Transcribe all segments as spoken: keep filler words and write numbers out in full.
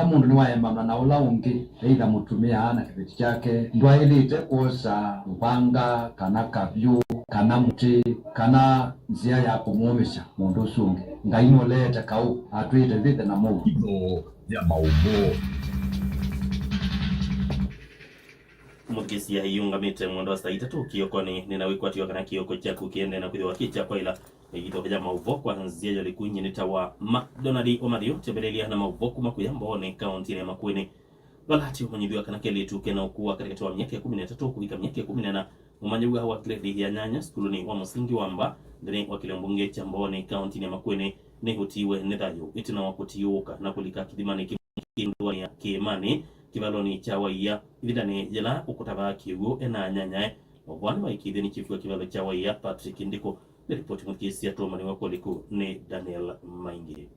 mũndũ nĩwaemanwa na ũla ũngĩ, either mũtumĩa na kĩveti kyake, ndwaĩlĩte kwosa mũvanga, kana kavyũ, kana mũtĩ, kana nzĩa ya kũmũũmĩsya mũndũ ũsu ũngĩ. Ngai nũleete kaũ, atwĩĩte vĩthe na mũuo. Itho ya maũvoo. Mũthikĩsya ĩyũngamĩte mwendo wa saa itatũ kĩokonĩ, nĩna wĩkwatyo kana kĩoko kyaku kĩendee na kwĩthĩwa kĩ kya kwaĩla. Ĩthitho ya maũvoo kwa nzĩa ya ũliku, nyie nĩtawa McDonald Omathio. Twambĩlĩlya na maũvoo kuma kũya Mbooni, kaũntĩnĩ ya Makueni, vala tũũmanyĩthw'a kana kelĩtu kena ũkũũ wa katĩkatĩ wa myaka ĩkũmi na ĩtatũ kũvika myaka ĩkũmi na ĩna, mũmanyĩw'a wa grade ya nyanya sukulunĩ wa mũsingi wa Mba, nthĩnĩ wa kĩlĩo mbunge kya Mbooni, kaũntĩnĩ ya Makueni, nĩũtiiwe nĩ thayũ ĩtina wa kũtiũũka na kũlika kĩthimanĩ kĩmwe kĩ ndũanĩ ya Kĩĩmanĩ, kĩvalonĩ kya Waia, ĩvindanĩ yĩla ũkũtavaa kĩw'ũ e na anyanyae. Maũvoo nĩmaĩkĩĩthw'e nĩ chifu wa kĩvalo kya Waia, Patrick Ndikũ. Nĩ ripoti mũthikĩĩsya tũũmanyĩw'a kwa ũliku nĩ Daniel Maingi.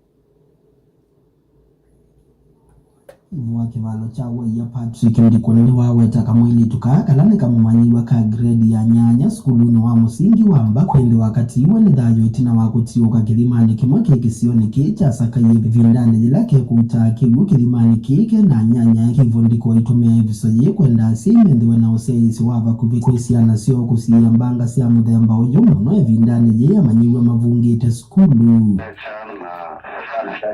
Chifu wa kĩvalo kya Waia, Patrick Ndikũ, nĩwaweta kamwĩlĩtu kaa kala nĩ kamũmanyĩw'a ka grade ya nyanya sukulunĩ wa mũsingi wa Mba kwĩthĩwa katiiwe nĩ thayũ ĩtina wa kũtiũũka kĩthimanĩ kĩmwe kĩ kĩsionĩ kĩĩ kya Sakaie ĩvindanĩ yĩla kekũutaa kĩw'ũ kĩthimanĩ kĩĩ ke na anyanyae. Chifu Ndikũ aitũmĩa ĩvuso yĩĩ kwenda asyai methĩwe na ũsyaĩĩsyo wa vakuvĩ kwĩ syana syoo kũsiĩĩa mbanga sya mũthemba ũyũ, mũno ĩvindanĩ yĩĩ amanyĩw'a mavungĩte sukulu. Syana,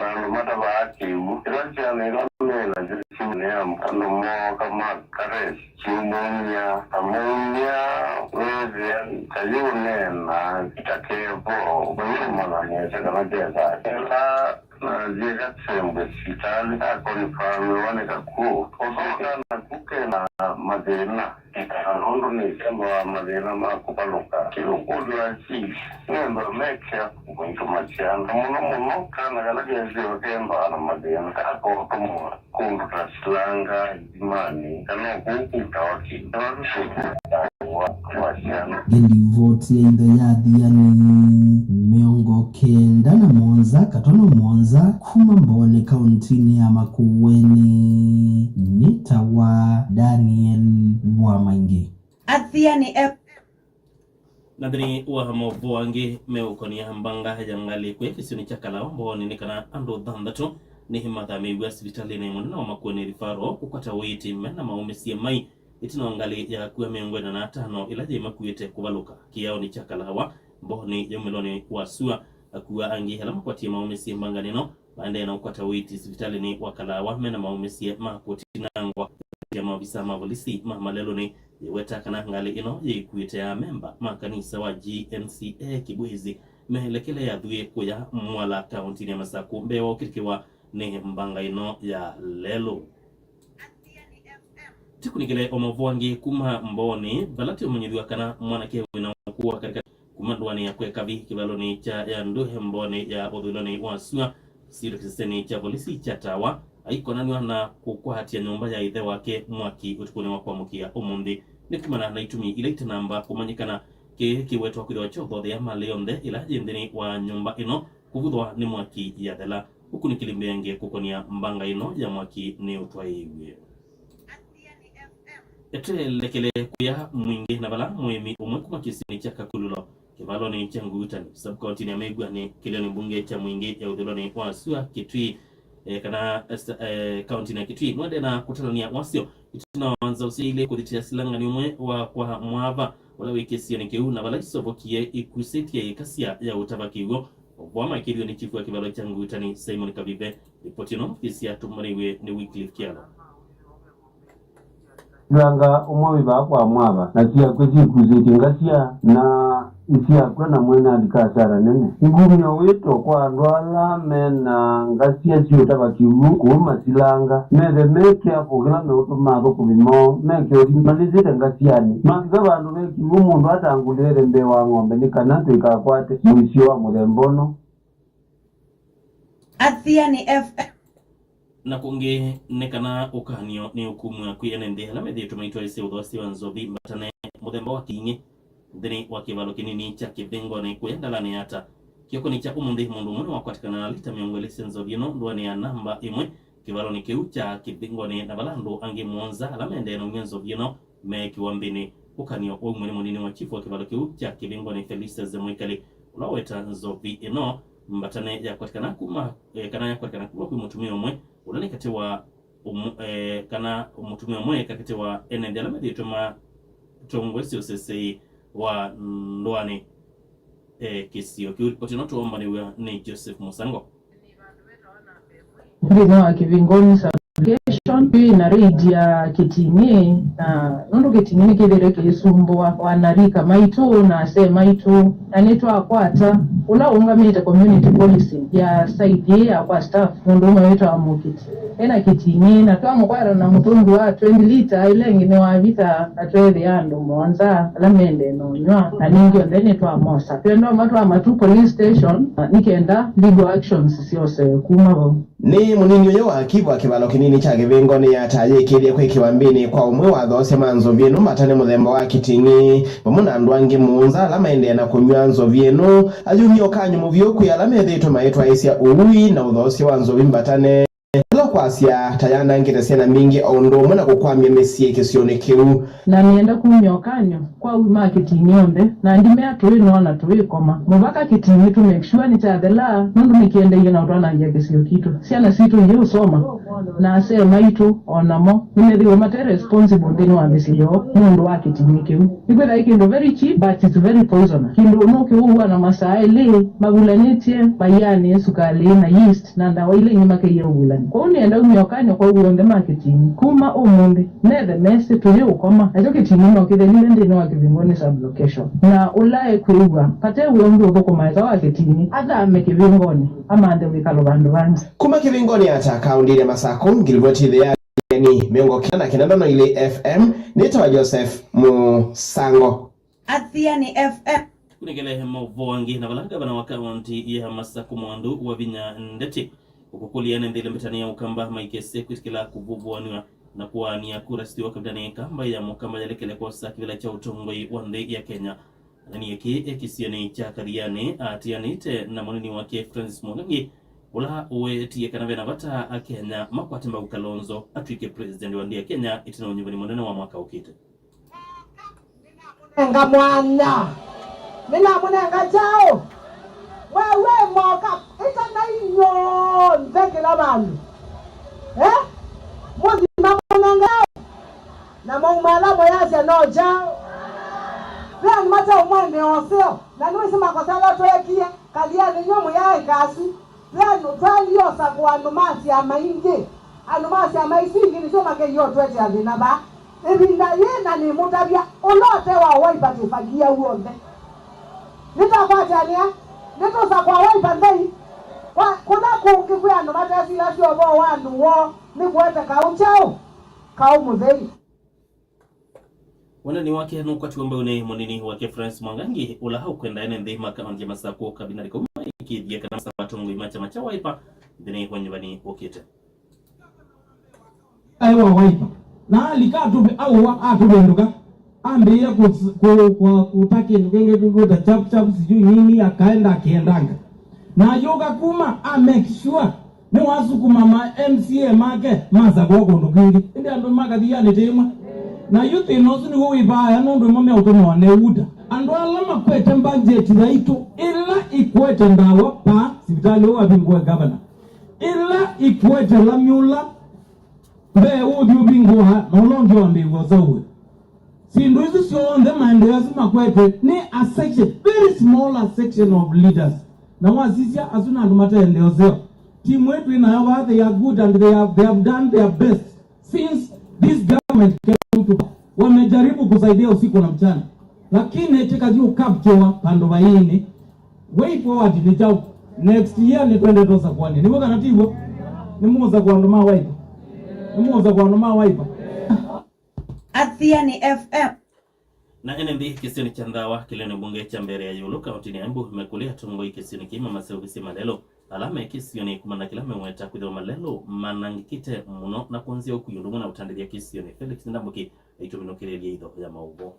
vandũ matavaa kĩw'ũ. Ĩla syana ila me nasyo syũnea andũ mooka makaresi syũmũmya, amũmya, weethĩa ta yũneena ta kevo, mayũmanya nesa kana kethake. Ĩla nathi ĩkasembwe sivitalĩ, akonifamiwa nĩ kakw'ũ. Ũsooka naku kena mathĩna. Ĩkala nũndũ nĩsembawa mathĩna ma kũvalũka. Kĩũkũlyo asili nĩendwa mekĩa kũitũma syana, mũno mũno kana kala kethĩwa kembaa na mathĩna, kakotũmwa kũndũ ta silanga, ithimanĩ, kana o kũu kũtawa kĩndũ. Nĩ vandũ sũkũwa wa syana. Nĩ livoti ya itho ya Athiani mĩongo kenda na mũonza katono mũonza kuma Mbooni kaũntĩnĩ ya Makueni. Nĩtawa Daniel Wamaingĩ. Athiani F M. Na nthĩnĩ wa maũvoo angĩ meũkonia mbanga ya ngalĩ kwĩ kĩsionĩ kya Kalawa Mbooni nĩ kana andũ thanthatũ nĩmathamĩĩw'e sivitalĩnĩ mũnene wa Makueni Referral kũkwata ũiiti mena maũmĩsye mai ĩtina wa ngalĩ ya akua mĩongo ĩna na atano ĩla yĩmakuĩte kũvalũka kĩaonĩ kya Kalawa Mbooni yaumĩlonĩ wa sua. Akua angĩ ala makwatie maũmĩsye mbanganĩ ĩno maendee na kũkwata ũiiti sivitalĩnĩ wa Kalawa mena maũmĩsye ma kũtinangwa. Ya maovisa ma volisi ma Malelũnĩ yĩweta kana ngalĩ ĩno yĩkuĩte amemba ma kanisa wa G N C A Kibwezi melekele yathuĩ kũya Mwala kaũntĩnĩ ya Masakũ mbee wa ũkĩtĩkĩwa nĩ mbanga ĩno ya lelũ. Tĩkunĩkĩle o maũvoo angĩ kuma Mbooni, vala tĩũmanyĩthw'a kana mwanake wĩna ũkũũ wa katĩkatĩ kuma ndũanĩ ya Kwekavi kĩvalonĩ kya ya Ndũhe Mbooni ya ũthũĩlonĩ wa sua, syĩtwa kĩsesenĩ kya volisi kya Tawa, aikonanw'a na kũkwatya nyũmba ya ĩthe wake mwaki ũtukũnĩ wa kwamũkĩa ũmũnthĩ. Nĩ kumana na itumi ila itanamba kũmanyĩkana, kĩĩ kĩwetwa kwĩthĩwa kyothothea malĩ yonthe ĩla yĩ nthĩnĩ wa nyũmba ĩno kũvuthwa nĩ mwaki yathela. Ũkunĩkĩli mbeange kũkonia mbanga ĩno ya mwaki nĩũtwaĩĩw'e. Ĩtelekele kũya Mwingĩ na vala mũĩmi ũmwe kuma kĩsionĩ kya Kakululo, kĩvalonĩ kya Ngutani, sub-kaũntĩnĩ ya Mĩigua, nĩ kĩlĩonĩ mbunge kya Mwingĩ ya ũthũĩlonĩ wa sua Kitui, eh, kana, eh, kaũntĩnĩ ya Kitui, mwendee na kũtalany'a wasyo ĩtina wa nzaũ sya ilĩ kũthitĩa silangani ũmwe wa kwa mwava ũla wĩ kĩsionĩ kĩu, na vala isovokie ikusĩtye ĩkasya ya ũtava kĩw'ũ. Ũvoo maĩkĩĩthw'e nĩ chifu wa kĩvalo kya Ngutani, Simon Kavive. Ripoti ĩno mũthikĩĩsya tũmbanĩw'e nĩ Wycliffe Kyalo. Silanga ũmwe wĩ vaa kwa mwava, na syakw'e syĩkusĩtye ngasya, na ĩsyakw'a na mwene alika asara nene. Nĩngumya wĩto kwa andũ ala me na ngasya syĩ ũtava kĩw'ũ kũu masilanga, methe meke apo kĩla meũtũma athũkũmi moo meke ũthi malĩsĩte ngasyanĩ. Mavika vandũ ve kĩw'ũ, mũndũ atangũlĩele mbee wa ng'ombe nĩ kana tũikakwate mũisyo wa mũthemba ũno. Athiani F M. Na kũngĩ nĩ kana ũkany'o nĩ ũkumw'a kwĩ ene nthĩ ala methĩĩtwe maitwaĩsya ũthoosi wa nzovi mbatane mũthemba wa kĩing'ĩ nthĩnĩ wa kĩvalo kĩnini kya Kĩvĩngonĩ kũya Ndalanĩ ya Ata. Kĩokonĩ kya ũmũnthĩ, mũndũ ũmwe nĩwakwatikana na lita mĩongo ĩlĩ sya nzovi ĩno ndũanĩ ya namba ĩmwe kĩvalonĩ kĩu kya Kĩvĩngonĩ, na vala andũ angĩ mũonza ala maendee na ũnyw'a nzovi ĩno meekĩwa mbĩnĩ. Ũkany'o waumw'a nĩ mũnini wa chifu wa kĩvalo kĩu kya Kĩvĩngonĩ, Felicitas Mwĩkali, ũla waweta nzovi ĩno mbatane yakwatĩkana kuma, eh, kana yakwatĩkana kuma kwĩ mũtumĩa ũmwe ũla nĩ katĩ wa ũmwe, eh, kana mũtumĩa ũmwe katĩ wa ene nthĩ ala methĩĩtwe matongoesye ũseseĩ wa ndũanĩ, eh, kĩsio kĩu. Ripoti ĩno tũombanĩw'a nĩ Joseph Mũsango. Nthĩnĩ wa Kĩvingoni sublocation twĩ na raid ya Kĩting'ĩ, na nũndũ Kĩting'ĩ nĩkĩthĩĩtwe kĩisumbũa wanarika maitũ na asee maitũ, na nĩtwakwata ũla ũũngamĩte community policing ya side ĩĩ ya kwa staff, mũndũ ũmwe wĩtawa Mũkiti, ena Kĩting'ĩ, na twamũkwata na mũtũngi wa twenty litre, ĩla ĩngĩ nĩwavitha, na tweethĩa andũ mũonza ala mendee na ũnyw'a, na ningĩ onthe nĩtwamosa. Twendoma twamatu police station, na nĩ kenda legal actions syose kuma vau. Nĩ mũnini ũyũ wa kivu wa kĩvalo kĩnini kya Kĩvingoni yatayĩkĩthya kwĩkĩwa mbĩnĩ kwa ũmwe wa athoosya ma nzovi ĩno mbatane mũthemba wa Kĩting'ĩ, vamwe na andũ angĩ mũonza ala maendee na kũnyw'a nzovi ĩno, ayumya ũkany'o mũvyũ kwĩ ala methĩĩtwe maĩtwaĩsya ũui na ũthoosya wa nzovi mbatane, ĩla kwasya ta yanangĩte syana mbingĩ o ũndũ ũmwe na kũkwamya mĩsyĩ kĩsionĩ kĩu. Na nĩenda kumya ũkany'o kwa aui ma Kĩting'ĩ onthe, na ndimea tũĩ noo na tũĩ koma. Mũvaka Kĩting'ĩ tũ make sure nĩkyathela, nũndũ nĩkĩendeie na ũtwanangĩa kĩsio kitũ. Syana sitũ iĩ ũsoma, na asee maitũ o namo nĩmethĩwe mate responsible nthĩnĩ wa mĩsyĩ yoo nũndũ wa Kĩting'ĩ kĩu. Nĩkwĩthĩwa kĩndũ very cheap, but it's very poisonous. Kĩndũ nũkĩũua na masaa elĩ mavulanĩtye, maianĩe sukalĩ na yeast na ndawa ila ingĩ makeie ũvulani. Kwoou nĩenda umya ũkany'o kwa aui onthe ma Kĩting'ĩ kuma ũmũnthĩ, methe mesĩ tũyĩ ũkoma. Nakyo Kĩting'ĩ no kĩthelile nthĩnĩ wa Kĩvingoni sublocation, na ũla ekwĩw'a vate wĩa ũngĩ ũthũkũma nza wa Kĩting'ĩ athame Kĩvingoni, amanthe wĩkalo vandũ vangĩ. Kuma Kĩvingoni ata kaũndĩnĩ ya Masakũ, ngilivoti ĩthea Athiani mĩongo kenda na kenda ndono ilĩ F M, nĩtawa Joseph Mũsango. Athiani F M. Tũkunĩkĩle maũvoo angĩ na vala ngavana wa kaũntĩ ya Masakũ Mwandũ Wavinya Ndeti ũkũkũlya ene nthĩ ĩla mbatanĩ ya Ũkamba maikese kwĩtĩkĩla kũvũvũanw'a na kũaanĩa kura syoo kavindanĩ ĩĩ kamba ya Mũkamba yalekele kwosa kĩvĩla kya ũtongoi wa nthĩ ya Kenya. Anenie kĩĩ e kĩsionĩ kya Kathiani atianĩte na mũnini wake Francis Mwangangi, ũla ũwetie kana vena vata Akenya makwate mbau Kalonzo atw'ĩke president wa nthĩ ya Kenya ĩtina wa ũnyuvani mũnene wa mwaka ũkĩte. Nĩnamũnenga mwanya. Nĩnamũnenga kyaũ? Mweu wĩ moka, ĩtanai inyw'onthe kĩla vandũ. Eh? Mũthi mamũnenga kyaũ? Na mauma ala mũyasya no kyaũ? Ve andũ mataũmwendea ũseo, na nĩwĩsĩ makosa ala tweekie, Kathiani nyw'o mũyaĩ kasi. Ve andũ twaliosa kwa andũ ma syama ingĩ. Andũ ma syama isu ingĩ nĩsyo makeie ũtũetea thĩna vaa. Ĩvinda yĩĩ na nĩmũtavya, ũla ũte wa Wiper tĩvagia w'onthe. Nĩtwakwatĩanĩa, nĩtũsa kwa Wiper nthei. Kwa, kũla kũngĩ kwĩ andũ matesilasya ũvoo wa andũ woo, nĩ kũete kaũ kyaũ? Kaũ mũthei. Wendani wake nũkwatiwe mbau nĩ mũnini wake Francis Mwangangi, ũla ũkwenda ene nthĩ ma kaũntĩ ya Masakũ kavindanĩ kau maĩkĩĩthye kana masava atongoi ma kyama kya Wiper nthĩnĩ wa ũnyuvani ũkĩte. Aĩ wa Wiper. Na alika atũvi-, aũa atũvĩndũka. Ambĩĩa kũ-, kũ-, kũ-, kũta kĩndũ kĩngĩ tũkwĩta chap chap, sijui nini, akaenda akĩendanga. Na ayũka kuma, a make sure nĩwasukuma ma M C A make masakũa kũndũ kwingĩ. Ĩndĩ andũ ma Kathiani ti ĩmwe. Na yu thĩna ũsu nĩw'o wĩvaaya nũndũ ĩmwe meũtũmĩwa nĩ UDA. Andũ ala makwete mbanjeti yaitũ ĩla ĩkwete ndawa paa sivitalĩ ũũ avingũe gavana. Ĩla ĩkwete lami ũla mbee ũthi ũvingũa na ũla ũngĩ wambĩĩw'a ũsaũe. Syĩndũ isu syonthe maendeeo asu makwete nĩ a section, very small a section of leaders. Na wasisya asu nĩ andũ mate endeeo seo. Timu ĩtũ ĩnayo vaa, they are good and they have, they have done their best since this government came to power. Wamejaribu kusaidia usiku na mchana. Lakini tikathi ukaptiwa pandu vaini. Way forward ni chau. Next year nĩ twende tũsakuani. Nĩw'o kana tiw'o? Nĩmũũsakua andũ ma Wiper. Nĩmũũsakua andũ ma Wiper. Athiani F M. Na ene nthĩ kĩsionĩ kya Nthawa kĩlĩonĩ mbunge kya mbere ya ĩũlũ kaũntĩnĩ ya Embu mekũlya atongoi kĩsionĩ kĩima maseũvĩsye malelũ ala me kĩsionĩ kumana na kĩla meweta kwĩthĩwa malelũ manangĩkĩte mũno na kũnzĩa ũkui ũndũ ũmwe na ũtandĩthya kĩsionĩ. Felix Ndambuki aitũminũkĩlĩlya itho ya maũvoo.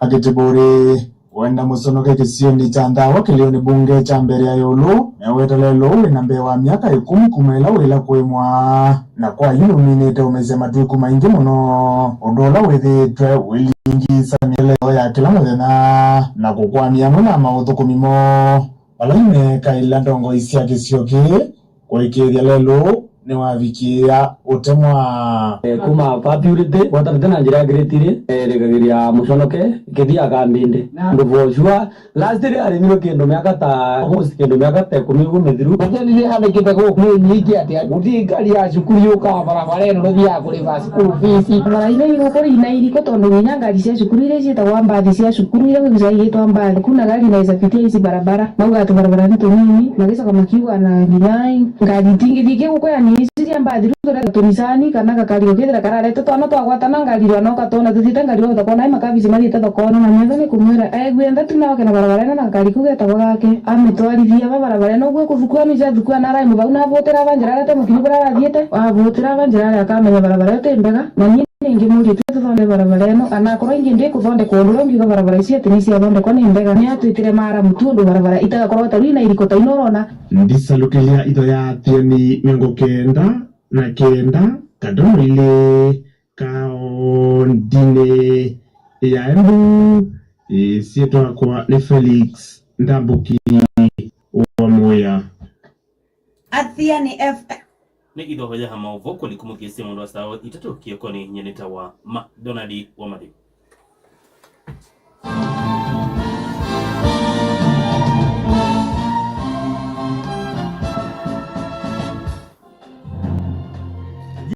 Akĩtibũrĩ wenda mũsonoke kĩsionĩ kya Nthawa kĩlĩonĩ mbunge kya mbere ya ĩũlũ, meweta lelũ wĩna mbee wa myaka ĩkũmi kuma ĩla wĩla kũĩmwa, na kwa yu nũminĩte ũmesya matuku maingĩ mũno, ũndũ ũla wĩthĩĩtwe ũilingisa mĩelelo ya kĩla mũthenya na kũkwamya amwe na maũthũkũmi moo. Ala imekaĩla ndongoi sya kĩsio kĩĩ kũĩkĩĩthya lelũ nĩwavikĩĩa ũtemwa. Eh, kuma va Purity, watanĩte na njĩra ya Great Lee, eh, ĩlĩkagĩrĩa Mũconoke, ĩkĩthi ya Kambindĩ. Ndũ for sure, last year arĩmirwe kĩndũ mĩaka ta, almost kĩndũ mĩaka ta ĩkũmi ũguo mĩthiru. Ũthenilye hanĩkĩte kũũ nĩ nyingĩ atĩa, gũti ngari ya cukuru yũkaa barabara ĩno nũthiaa kũlĩva school fees. Barabara ila igũkũra ina iriko tondũ nginya ngari cia cukuru iria ciĩtagwa mbathi cia cukuru iria kwĩkusa igĩtwa mbathi. Kuna gari inaweza pitia hizi barabara. Mauga atĩ barabara nĩ tũnini, magĩcoka makiuga na nginya ngari itingĩthiĩ kĩu kũya nĩ ici cia mbathi, rĩu tũreta tũnisani kana gakari gakĩthĩra kararete twana twagwatana ngari rwa no katona tũthiĩte ngari wothe kona ai makabici mathiĩte thokona. Na metha nĩ kũmwĩra aigwie nthatu na oke na barabara ĩno na gakari kau getagwa gake. Amĩtwarithia va barabara ĩno ũguo kũthukua mĩca thukua na arai mũvau na avũtĩra va njĩra arete mũkinyu kũrĩa arathiĩte. Avũtĩra va njĩra arĩa akamenya barabara ĩyo tĩ mbega. Na niĩ nĩngĩ mũriũ twĩ tũthondeke barabara ĩno, anakorwo ingĩ ndĩkũthondekwa ũndũ ũrĩa ũngiuga barabara icio atĩ nĩciathondekwa nĩ mbega. Nĩatwĩtĩre maaramu tu ũndũ barabara itagakorwo ta rĩu ina iriko ta ino ũrona. Ndisalũkĩlya itho ya Athiani mĩongo kenda na kenda, katono ilĩ, kaondinĩ ya Embu, ĩsyĩtwa yakwa nĩ Felix Ndambũki wa Mũya. Athiani F M. Nĩ itho ya maũvoo kũlikumũkĩsya mũndũ wa saa itatũ kĩokonĩ, nyie nĩtawa McDonald wa Mathiu.